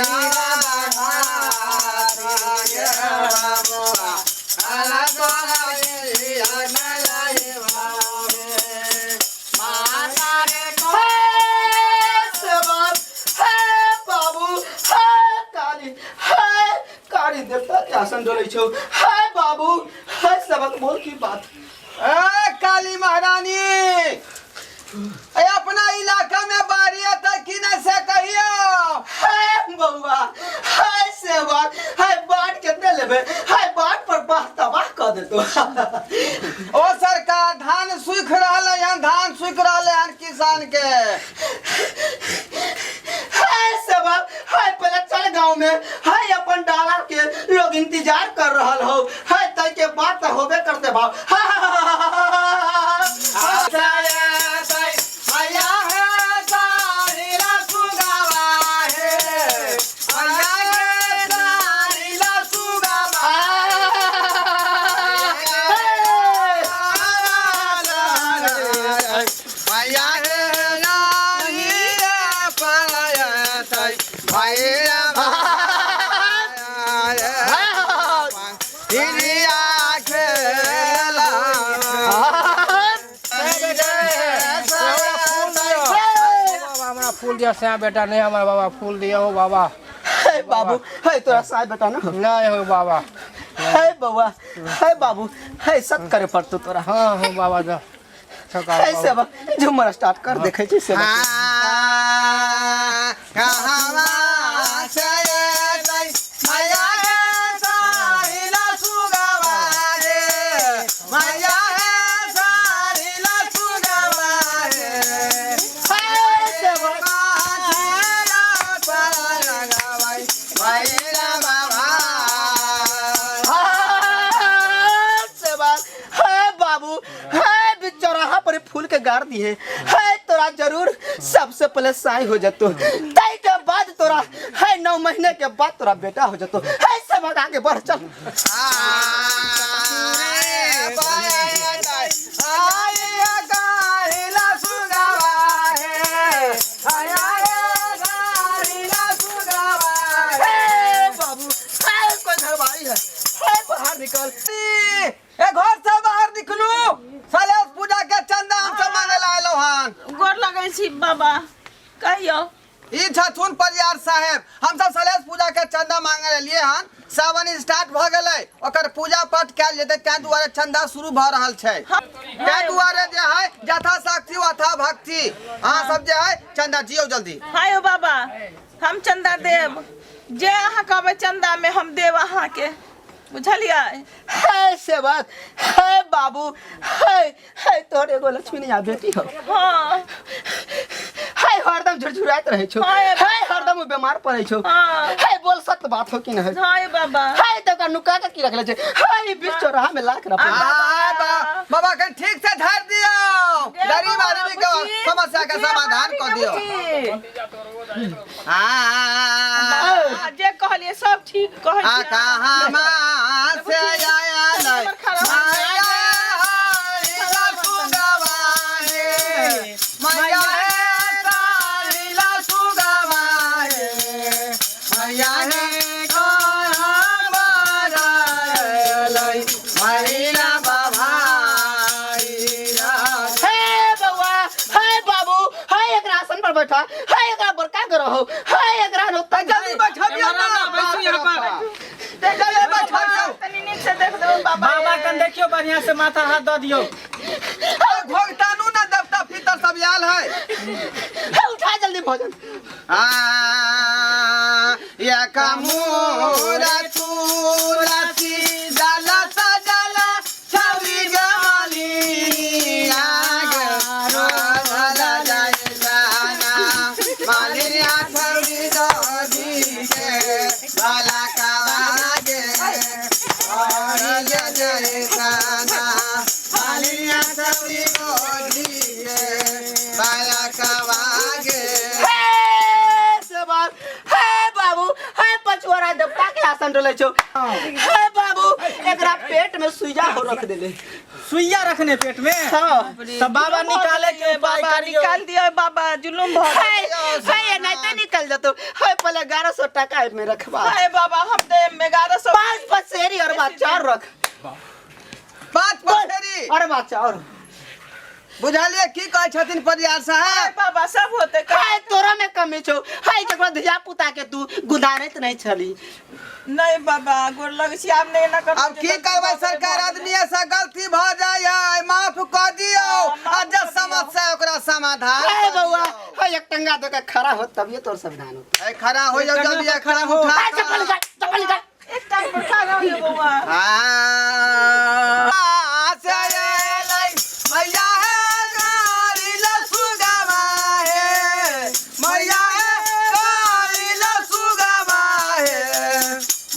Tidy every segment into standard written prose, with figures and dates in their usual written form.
हे हे बाबू, हे काली, हे कारी देवता के आसन डोलै छौ। हे बाबू, हे सबक बोल की बात। ए काली महारानी, ए अपना इलाका में बारी आता कि नहीं से कहियो। हे बउआ, हे सेवक, हे बाट कितने लेबे? हे बाट पर बाह तबाह कर देतो। ओ सरकार, धान सूख रहल हन, धान सूख रहल हन किसान के। हे सेवक, हे पहले चल गांव में, हे अपन डाला के लोग इंतजार कर रहल हो। हे तय के बात त होबे करते भाव। बाबा, हमरा फूल दिया सैया बेटा नहीं, हमारा बाबा फूल दिया हो बाबा। हे बाबू, हे तोरा साय बेटा ना नहीं हो बाबा। हे बउआ, हे बाबू, हे सत करे पड़तो तोरा। हाँ हो बाबा, जा हे सेवक, झूमर स्टार्ट कर, देखै छी सेवक। हे सेवक, हाँ, सेवक, हे बाबू, हे भी चौराहा पर फूल के गाड़ दिए है तोरा, जरूर सबसे पहले साई हो जतो, तई के बाद तोरा है 9 महीने के बाद तोरा बेटा हो जतो। है सेवक, आगे बढ़ चल। हे बाबू, हे कोई घरवाली है, हे बाहर निकल। ए घर से बाहर निकलू, साले पूजा के चंदा हम सब मांगे ला आइलो हन। गोर लगै छी बाबा, कहियो। ई छथुन परियार साहेब, हम सब सलेश पूजा के चंदा मांगे लिए हन। सावन स्टार्ट भ गेलै, ओकर पूजा पाठ कयल जेतै, ताहि दुआरे चंदा शुरू भ रहल छै। ताहि दुआरे जे है यथा शक्ति वथा भक्ति, अहाँ सब जे है चंदा दियौ जल्दी। हाय बाबा, हम चंदा देब, जे अहाँ कहबै चंदा में हम देब अहाँके, बुझलियै? हे सेवक, हे बाबू, हे हे तोहर एगो लक्ष्मीनिया बेटी हो। हाँ। हे हरदम झुरझुराइत रहै छौ। हाँ, ये हे हरदम उ बीमार पड़ै छौ। हाँ। हे बोल, सत्य बात हो कि नहीं? हाँ ये बाबा। हे तो ओकरा नुका के की रखले छै? हे बीच चौराहा में लाख रख। आ, बाबा कन ठीक से धर दियो, गरीब आदमी के समस्या के समाधान कर दियो। हाँ। जे कहलिए सब ठीक कहै आ छियै। कहाँ से आया नहीं माया मैया लीला सुगवाए, मैया ने मैया बाबा। हे बउआ, हे बाबू, हे एकरा आसन पर बैठा, हे एकरा बड़का ग्रह हो, हे एकरा नो जल्दी बैठबियो ना, बैसू यहाँ पर। जल्दी बैठबियो। तनी नीक से देख देबै बाबा। बाबा कन देखियो, बढ़िया से माथा हाथ दऽ दियौ। भोगतानू ना, देवता पितर सब आयल है। हे उठा जल्दी भोजन। आ या कमूरा तुलसी डाला सजला छवि जमाली आग राधा जाय जाना मालिया छवि ददी के बाला कावागे और जय जाना मालिया छवि ददी के बाला कावागे। हे सेवक, हे बाबू, हे पछुआरा देवता के आसन डोलै छौ। हे बाबू, एकरा पेट में सुइया हो रख देले। सुइया रखने पेट में? हाँ। तब बाबा निकाले के उपाय बाबा करियो। निकाल दियो बाबा, जुलुम भऽ हे गेल। हे एनाहिते निकल जतो। है पहले 1100 टका में रखबा। हाय बाबा, हम दे में 1100। 5 पसेरी और बच्चा और रख। 5 पसेरी और बच्चा और। बुझलिए की कहै छथिन परियार हाय साहब? बाबा, सब होते। हाय, तोरा में कमी छौ। हाय, जकरा धिया पुता के तू गुदारैत नहीं छली। नहीं बाबा, गोर लगै छी, आब नहीं एना करबै। अब की करबै सरकार, आदमी से गलती भ जाय है, माफ कऽ दियौ। आ जे समस्या है, ओकरा समाधान हाय कऽ बौआ। दियौ। हाय, एक टंगा दे के खड़ा हो, तभिए तोर संविधान हो। ए, खड़ा हो जाओ जल्दी, ए, खड़ा हो। उठा। हाय, चप्पल निकाल, चप्पल निकाल। एक टांग पर खड़ा हो बौआ। आ, से अयलै मैया हे गाड़ी लसुगवा हे, मैया हे गाड़ी लसुगवा हे,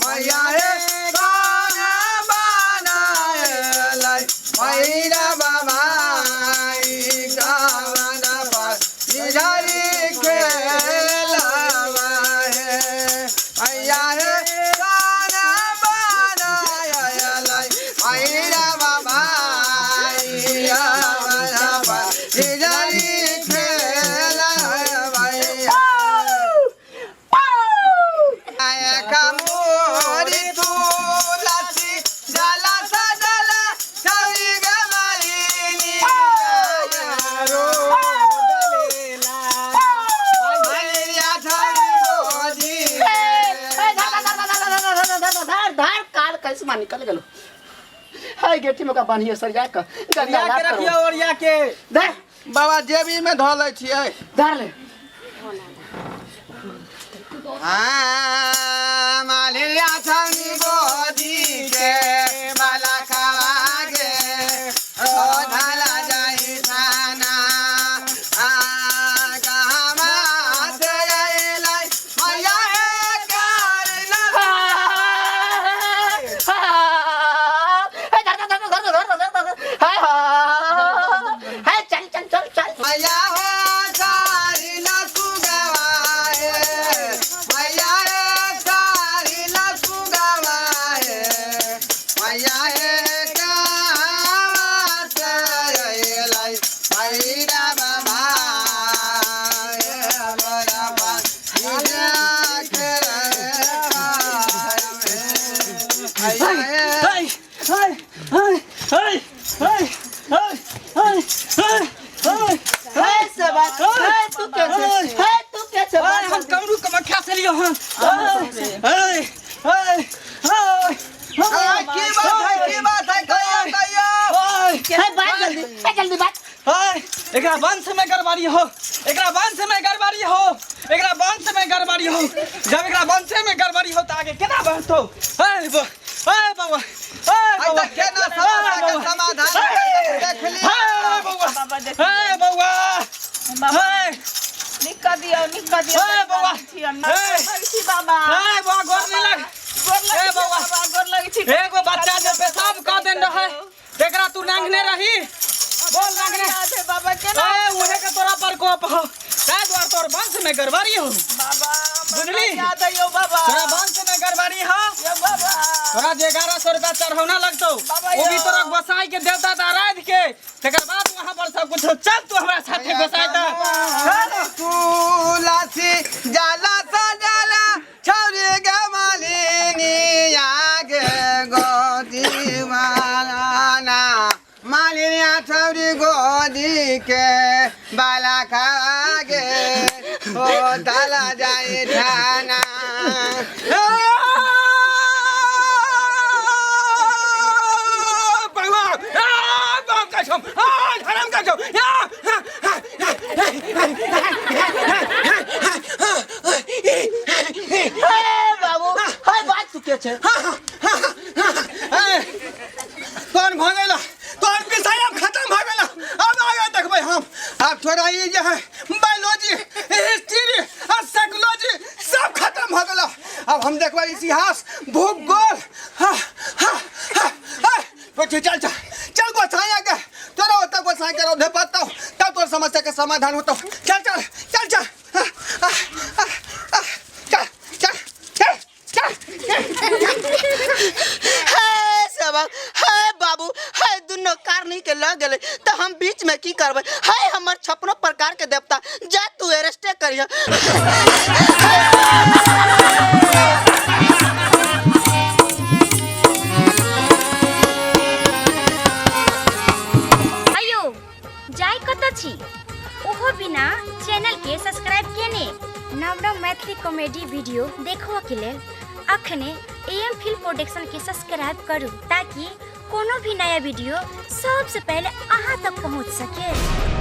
मैया हे गाना बनाएलै मैरा बाबाई गाना पर निझरी खेलवा हे, मैया हे गाना बनाएलै मैरा बाबाई गाना पर निझरी खेलवा। मोरी तुलसी जला सजला छवि गमालिनी रो मैया छवि बोधी। ए, धार धार धार धार धार धार धार धार धार, काल कैसमा निकल गेलो। हाय, गेठी में का बान्हिए सरिया के गंगा ओरिया लाभ के करो। रखियो, ओरिया के। धर। बाबा, जेबी में धऽ लै छियै। धर ले। मालिया छवि गोदी के बाला खवा गे ओ ढाला जाई थाना आ कहाँ से अयलै मैया हे करना। हाय, चल चल चल चल। मैया हो सारी लसुगवा हे, मैया हे सारी लसुगवा हे, मैया हे कहाँ से अयलै मैया बाबा हे बाबा। मैया हे। हाय हाय हाय हाय हाय हाय हाय हाय हाय। हाय सेवा, हाय तू कैसे, हाय तू कैसे? हाय, हम कमरू कमख्या से लियो हन। हाय हाय हाय हाय। की बात है, की बात है, कहियो कहियो। हाय। हाय, बात जल्दी, हाय जल्दी बात। हाय, एकरा वंश में गड़बड़ी हो, एकरा वंश में गड़बड़ी हो, एकरा वंश में गड़बड़ी हो। जब एकरा वंश में गड़बड़ी हो त आगे केना बढ़तो? हाय हाय बौआ, हाय आइ बौआ। तऽ केना समस्या के समाधान देख लियौ। हाय बौआ। बाबा देख। हाय बौआ। बाबा। हाय। निक कऽ दियौ, निक कऽ दियौ। हे बौआ। छी हम। हे। लगै छी बाबा। हाय बौआ, गोर नहीं लग। गोर लगै हे छी बौआ। बाबा, गोर लगै छी। एगो बच्चा जे पेशाब कऽ देन रहे, तेकरा तू नांगने रही? बोल, नांगने? याद है बाबा, केना? ए, उहे के तोरा पर कोप हो, ताहि दुआरे तोर वंश में गड़बड़ी हो। बाबा, हमरा बुझली? याद है यौ बाबा। तोरा वंश में गड़बड़ी हो। यौ बाबा। तोरा जे 1100 रुपया चढ़ौना लगतौ, बाबा वो भी यौ। तोरा गोसाई के देवता आराध के तकर बाद वहां पर सब कुछ हो। चल तू हमरा साथे गोसाई त। तुलसी जाला सजला छौरी गे मालिनी आगे गोदी मालाना मालिनिया छौरी गोदी के बाला खागे ओ ताला जाई थाना। बाप का छौ, हराम का छौ। हे बाबू, हाय, बात तू के छे? तोहन भऽ गेल, तोहर विषय आब खत्म भऽ गेल। आब आगे देखबै हम। आब तोरा ई जे है बायोलॉजी, हिस्ट्री आ साइकोलॉजी सब खत्म भऽ गेल। आब हम देखबै इतिहास, भूगोल। हाँ हाँ हाँ हाँ, चल चल चल चल गोसाइया के, तोरा ओतऽ गोसाई के रौधे पड़तौ, तब तोर समस्या के समाधान होतौ। चल चल चल चल, आ, आ, आ, आ, चल चल चल चल। हे सबक, हे बाबू, हे दुनो कारनी के लग गेलै तऽ हम बीच में की करबै? हे हमर 56 प्रकार के देवता, जा तू अरेस्टे करिह। नव नव मैथिली कॉमेडी वीडियो देखबऽके लेल अखने ए एम फिल्म प्रोडक्शनके सब्सक्राइब करू ताकि कोनो भी नया वीडियो सबसँ पहिले अहाँ तक पहुँच सके।